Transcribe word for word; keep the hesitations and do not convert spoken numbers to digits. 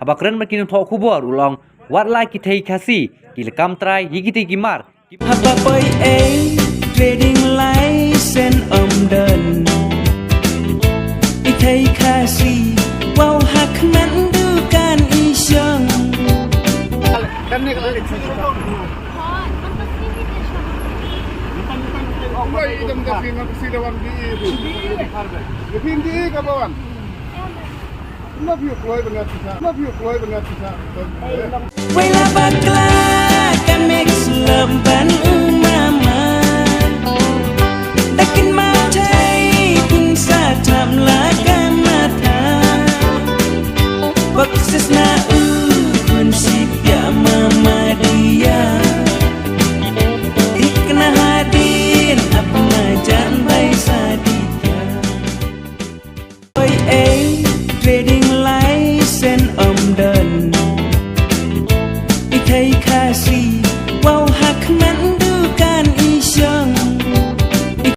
Haba kren bad ki nongthoh khubor u la ong, wat la ki thei Khasi ki la kam trai ïa kitei ki mar. Haba poi ei trading license ym don, i thei Khasi wow ha khmat dukan i shong. Wei la bakla ka mix lem ban u mama. Da kin ma thei kin sa tham la ka matha. Bak sis na u kun si pia mama dia. Dik na hadin ap na jan bai sa dia. Oi ei trading license ym don, i thei Khasi wow